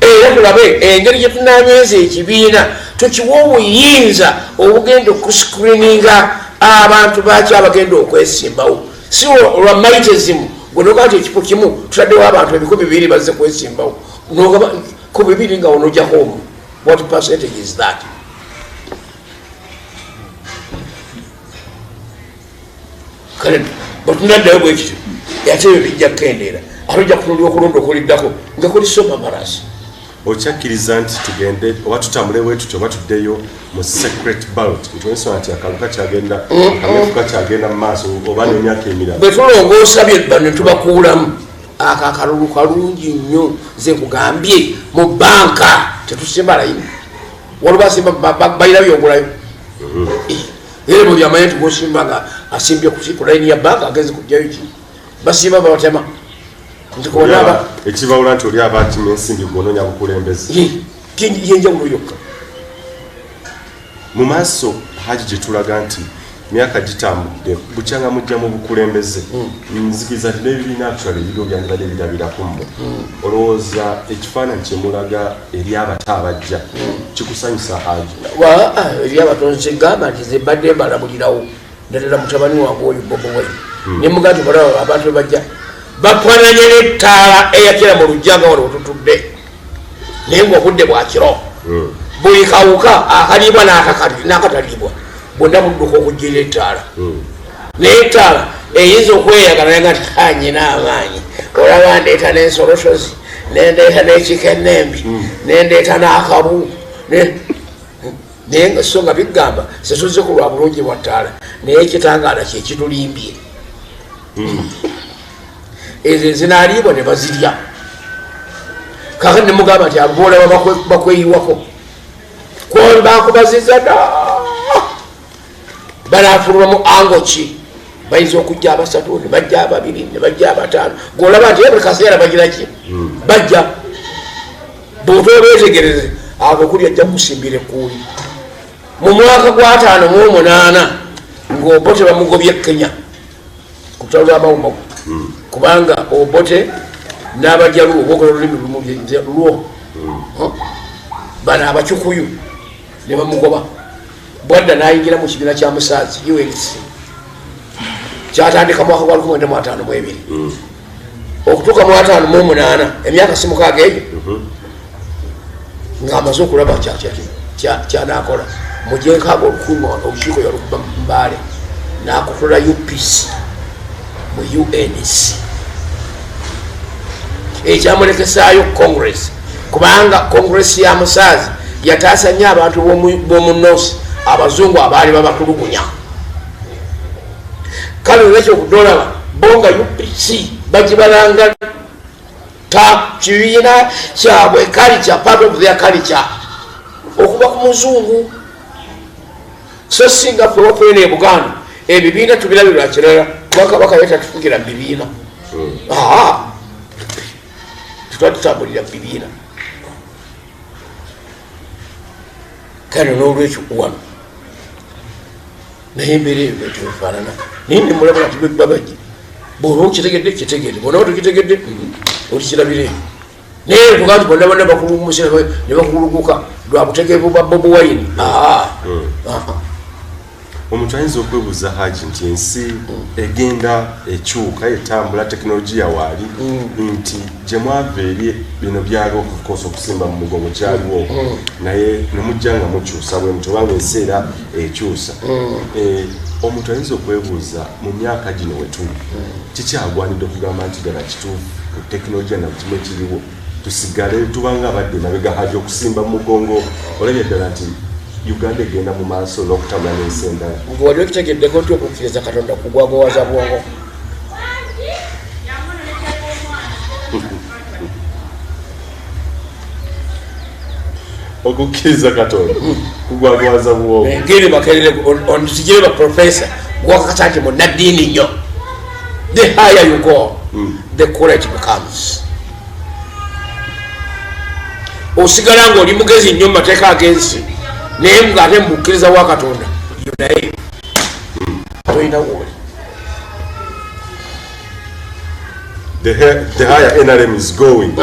S2: era tulabe engeri gye tunanyweza ekibiina, tukiwe obuyinza obugenda okuscreeninga abantu baki abagenda okwesimbawo, si olwa mightism gwe nogaa nti ekifo kimu tutaddewo abantu 2000 bazze kwesimbawo, nogaba ku bibiri nga onojjako omu. What percentage is that? Kale bwetunaddayo bwekityo, ate ebyo bijja kukendeera, ate ojja kutunulira okulonda okuliddako nga kuli soma marasi.
S1: Okyakkiriza nti tugende oba tutambule bwe tutyo oba tuddeyo mu secret ballot, nti ensonga nti akalulu kakyagenda, akamyufu kakyagenda mu maaso oba n'emyaka emirala?
S2: Bwe tulongoosa bye bano tubakuulamu, ako akalulu kalungi nnyo. Nze nkugambye, mu banka tetusimba layini, waliwo asimba balina byogulayo, era buli amanya nti gwosimba nga asimbye ku layini ya banka agenze kujjayo ki, basimba babatema nti kona.
S1: Ekibawula nti oli aba akima ensimbi, gwononya bukulembeze.
S2: Yenjawulo yokka.
S1: Mu maaso, Haji, gye tulaga nti myaka gitambudde bukyanga mujja mu bukulembeze, nzikiriza nti n'ebibiina actually ebiriwo byandibadde birabirako mmwe. Olowooza ekifaananyi kyemulaga eri abato abajja kikusanyusa, Haji?
S2: Eri abatonzi gamba nti ze mbadde mbalabulirawo, naddala mutabani wange oyo Bobi Wine, nemugaa nti balaba abantu bebajja bafananye n'ettaala eyakira mu lujja nga wano wetutudde, naye nga obudde bwakiro, buli kawuka akaliibwa n'akatalibwa bwonna budduka okujjira ettaala. Naye ettaala eyinza okweyagala naga nti anyina amaanyi, olaba ndeeta n'ensolosozi, nendeeta n'ekikenembi, nendeeta n'akabu, naye nga so nga bigamba setuzze ku lwa bulungi bwa ttaala, naye ekitangaala kyekitulimbye. Ezo ezinaliibwa ne bazirya. Kakati nemugamba nti abo boolaba bakweyiwako bakubaziza dda, banafuluma mu ango ki? Bayinza okujja abasatu, ne bajja ababiri, ne bajja abataano. Gwolaba nti buli kaseera bagira ki, bajja. Bwotoobetegereze, abo kuli ajja kukusimbira ekkuuli. Mu mwaka gwa 58 ng'Obote bamugobye Kenya ku lutalo lw'amawumawu, kubanga Obote n'Abajaluwo boogera olulimi lumu lwo, bano Abacukuyu ne bamugoba. Bwadda n'ayingira mu kibiina kya Musaazi, UNC, kyatandika mwaka gwa 1952 okutuuka mu 58, emyaka si mukaaga egyo, ng'amaze okulaba kyanakola. Mu gyenkaaga olukumi olukiiko yalukuba Mbaale, n'akutula UPC. mu UNC ekyamulekesaayo Congress, kubanga Congress ya Musaazi yataasa nnyo abantu b'omu North, abazungu abaali babatulugunya. Kale olwekyo okudolaba bo nga UPC bagibalanga ta kibiina kyabwe, culture, part of their culture okuva ku muzungu. So singa ffe wafeeno e Buganda ebibiina tubirabirwa kirala, kuba Kabaka yatatufugira mu bibiina. Aa, tetwatutambulira mu bibiina. Kale n'olwekyo wano naye embeera eyo bwetyo efaanana, naye nemulabula ti babaji bwoba okitegedde kitegedde, bwonaba tokitegedde olikirabira eyo. Naye tugaa nti bonna bonna bakulumusa ne bakuluguka lwa butegeevu bwa Bobi Wine.
S1: Omuntu ayinza okwebuuza, Haji, nti ensi egenda ekyuka, etambula, tekinologiya waali, nti gye mwava eri bino byaliwo, of course okusimba mu mugongo kyaliwo, naye nemujja nga mukyusa bwe mutyo, obanga ensi era ekyusa. Omuntu ayinza okwebuuza, mu myaka gino wetuli, kikyagwanidde okugamba nti ddala kituufu ku tekinologiya na kimu ekiriwo tusigale tubanga abadde emabega? Haji, okusimba mu mugongo, olabye ddala nti Uganda egenda mu maaso n'okutambula n'ensi endala?
S2: Nga wali okitegeddeko nti okukkiriza Katonda kugwagowaza bwongo?
S1: Okukkiriza Katonda kugwagowaza bwongo?
S2: Ngeri Makerere onzigire ba professor gwakakasa nti munaddiini nnyo. The higher you go, the cooler it becomes. Osigala nga oli mugezi nnyo mu mateeka ag'ensi, naye ngaate mubukkiriza bwa Katonda yo naye tolina wooli.
S1: The higher NRM is going,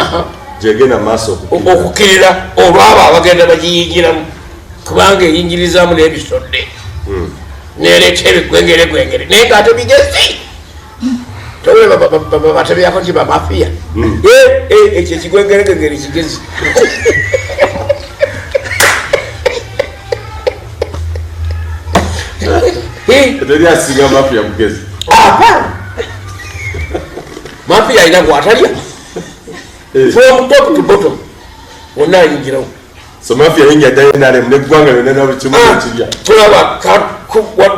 S1: gyegenda mu maaso okukkirira.
S2: Okukkirira olwabo abagenda bagiyingiramu, kubanga eyingirizaamu n'ebisodde nereeta ebigwengeregwengere, naye ngaate bigezi. Batebyako nti bamafiya. Ekyo ekigwengeregwengere kigezi.
S1: Teri asinga mafiya mugezi.
S2: Apa, mafiya alina gwatalya from top to bottom, wonna ayingirawo.
S1: So mafiya yingira dda NRM neggwanga lyonna na buli kimu ekirya.
S2: Tulaba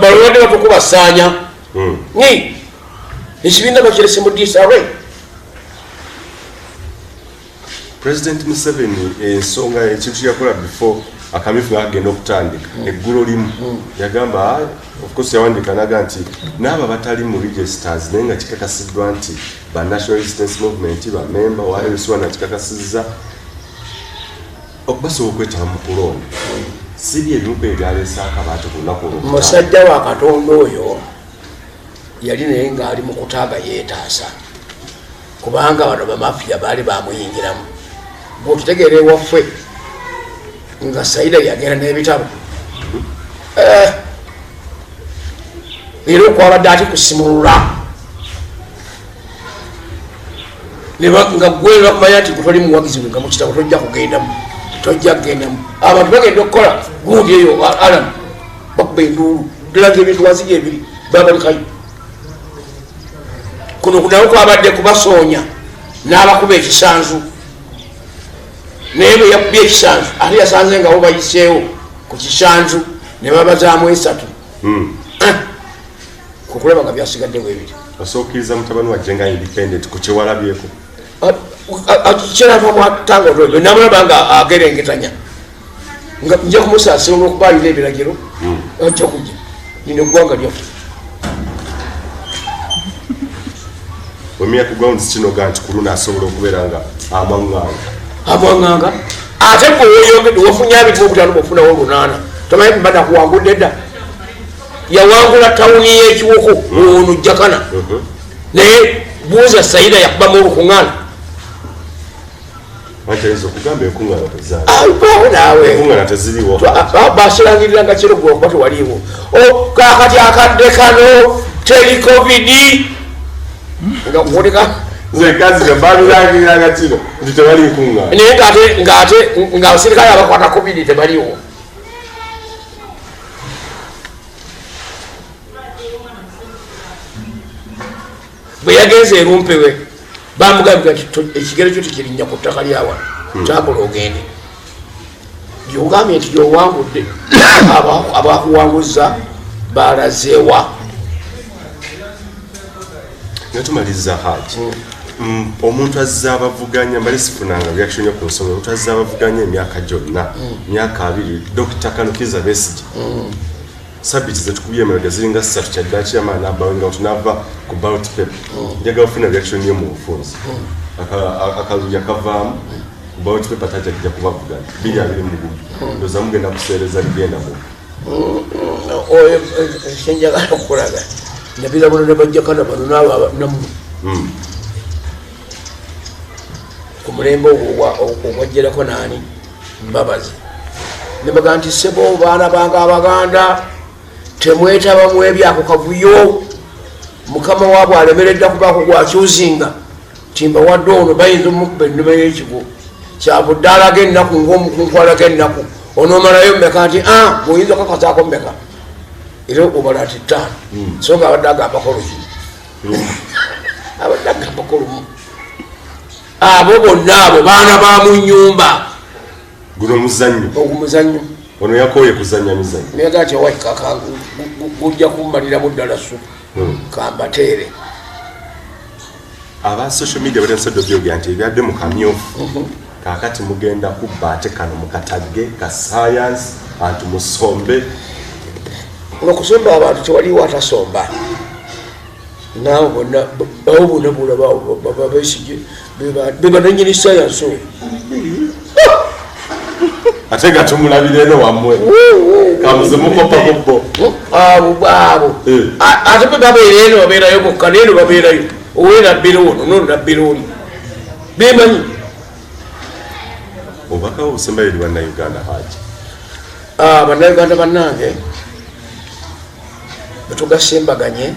S2: balwadde batukubasaanya ni ekibiina bakirese mu disarray.
S1: President Museveni, ensonga ekintu kyeyakola before akamyufu nga kagenda okutandika, eggulo limu yagamba, of course yawandiika naga nti n'abo abatali mu registers naye nga kikakasiddwa nti ba National Resistance Movement bamemba wa LC1 akikakasizza, basobola okwetaba mu kulonda. Si bye ebimu ku ebyaleese akabaate ku lunaku olwokutaano?
S2: Musajja wa Katonda oyo yali naye ng'ali mu kutaaga yeetaasa, kubanga bano bamafiya baali bamuyingiramu. Bwokitegeera ewaffe nga Saida yagenda n'ebitabo. Era okwabadde ati kusimulula nga gwe bakumanya nti gwe toli muwagizi we, nga mukitabo tojja kugendamu, tojja kugendamu. Abantu bagenda okukola gundi eyo alam, bakuba enduulu ddala nga ebintu wansi gyebiri, babalekayo. Kuno kunawo kwabadde kubasoonya n'abakuba ekisanzu, naye bwe yakubye ekisanzu ate yasanze nga bo bayiseewo ku kisanzu ne babazaamu esatu. Kukulaba nga byasigadde bwebiri.
S1: Osookiriza mutabani wajje nga independent ku kyewalabyeko?
S2: Kyerava mwatanga otwo namulaba nga agerengetanya, nga nja kumusaasira olwokuba alina ebiragiro, ajja kujja nina eggwanga lyaffe.
S1: Wemira ku grounds kinoga nti ku luno asobola okubeera nga amwaŋŋanga?
S2: Amwaŋŋanga, ate gwe weyongedde wafunye 25, bwofunawo 800, tomanyi mba nakuwangudde dda. Yawangula tawuni y'ekiwoko ono Jakana, naye buuza Saida yakubamu olukuŋŋaana.
S1: Anti ayinza okugamba enkuŋŋaana tezaali.
S2: Paawo naawe.
S1: Enkuŋŋaana teziriwo.
S2: Basirangiriranga kiro gwe okuba tewaliiwo. Kakati akadde kano teri COVID nga kuwulika.
S1: Nze kazi babirangiriranga kiro nti tewali nkuŋŋaana.
S2: Naye ngaate nga abasirikale abakwata COVID tebaliwo. Bwe yagenze erumpewe, bamugambira nti ekigere kyo tekirinnya ku ttaka lyawano, tambula ogende. Gyogambye nti gyowangudde, abakuwanguza balazeewa?
S1: Nga tumaliriza, Haji, omuntu azza abavuganya, mbali sifunanga reaction yo ku nsonga, omuntu azza abavuganya emyaka gyonna, myaka 20, Dr Colonel Kizza Besigye, sabiti zetukubye emabega ziringa 3, kyaddaki amaani abawenga nti nava ku ballot paper. Njagala ofuna reaction yo mu bufunzi. Akalulu yakavaamu ku ballot paper, tajja kujja kubavuganya 2021. Ndowooza mugenda kuseereza bigenda mu
S2: Oyo kyenjagala okukulaga, nabirabula ne bajjakana bano naabo nammwe ku mulembe ogwo ogwajjirako naani, Mbabazi, nebaga nti, "Sebo, baana bange Abaganda, temwetaba mu ebyako kavuyo. Mukama waabwe alemeredda kubaako gwakyuzinga timbawadde ono, bayinza omukuba ennume y'ekigo. Kyavudde alaga ennaku ngaomukunku alaga ennaku. Onoomalayo mmeka?" Nti a bweoyinza okakasaako mmeka, era obala nti ttaano. So nga abadde agambako luki, abadde agambako lumu. Abo bonna abo baana ba mu nyumba.
S1: Guno muzannyo.
S2: Ogwo muzannyo.
S1: Ono yakooye kuzannya mizannyo.
S2: Naye nti owakikaka gujja kumaliramu ddala supu, kambateere.
S1: Aba social media batandise obyogera nti ebyadde mu kamyufu, kaakati mugenda kubba ate kano mukatagge ka science, antu musombe.
S2: Okusomba abantu tewaliwo atasomba. Naabo bonna, abo bonna bolaba Besigye bebananyini science oyo.
S1: Ate nga tumulabira eno wammwe kamuze mukopako bo.
S2: Abo abo ate bwe babeera eno babeerayo bokka, neeno babeerayo owenabbira ono nonabbira oli, bemanyi.
S1: Obubaka obusembayo eri Bannayuganda, Haji?
S2: Ah, Bannayuganda bannange, bwetugasembaganye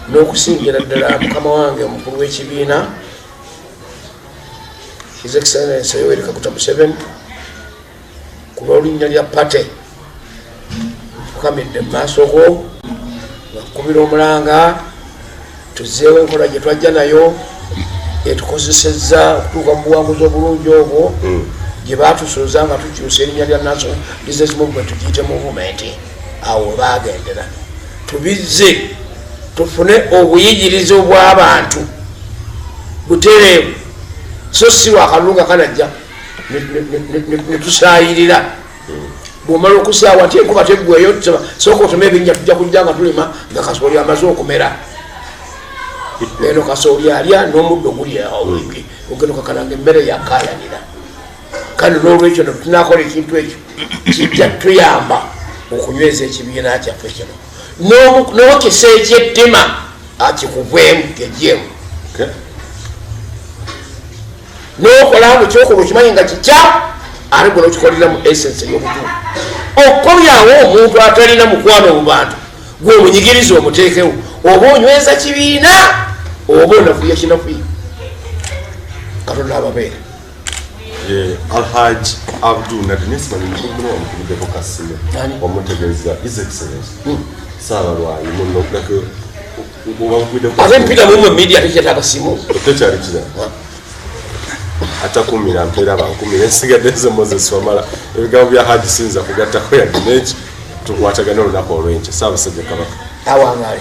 S2: n'okusingira ddala mukama wange omukulu w'ekibiina, His Excellence Yoweri Kaguta Museveni, ku lw'olinnya lya party tukamidde mu maaso go nga kukubira omulanga tuzeewo enkola gye twajja nayo etukozesezza okutuuka mu buwanguzi obulungi obwo gye batusuuza nga tukyusa erinnya lya National Business Movement tugiyite movement. Awo webagendera tubizze tufune obuyigirize obw'abantu butereevu, so si lwakalulu nga kanajja netusayirira. Bwomala okusaawa ti enkuba teggweyo, sooka otome ebinnya, tujja kujja nga tulima nga kasooli amaze okumera. Eno kasooli alya n'omuddo gulya, ogenda okakananga emmere yakayanira. Kale nolwekyo no tunakola ekintu ekyo kijja tuyamba okunyweza ekibiina kyaffe kino. N'okisa ekyettima akikuveemu kejjeemu. Nokola nga kyokola okimanyi nga kikya, ate gwe nokikolera mu essence ey'obutuufu. Okukomyawo omuntu atalina mukwano mu bantu, gwe omunyigiriza omuteekewo, oba onyweza kibiina oba onafuya kinafuya. Katonda ababeere.
S1: Ye Alhaj Abdul Nadinesimanyi mukulu wamukubiddeko kasimu.
S2: Ani?
S1: Omutegeeza His Excellence Saabalwanyi muno obamukubiddeko.
S2: Ate mpita mumwe media, tekyetaaga simu.
S1: Tekyali kira atakumira mpeera bankumira ensigadde nze Moses Wamala. Ebigambo bya Haji sinza kugattako yadde neki. Tukwatagane olunaku olwenkya. Ssaabasajja Kabaka
S2: awangaale.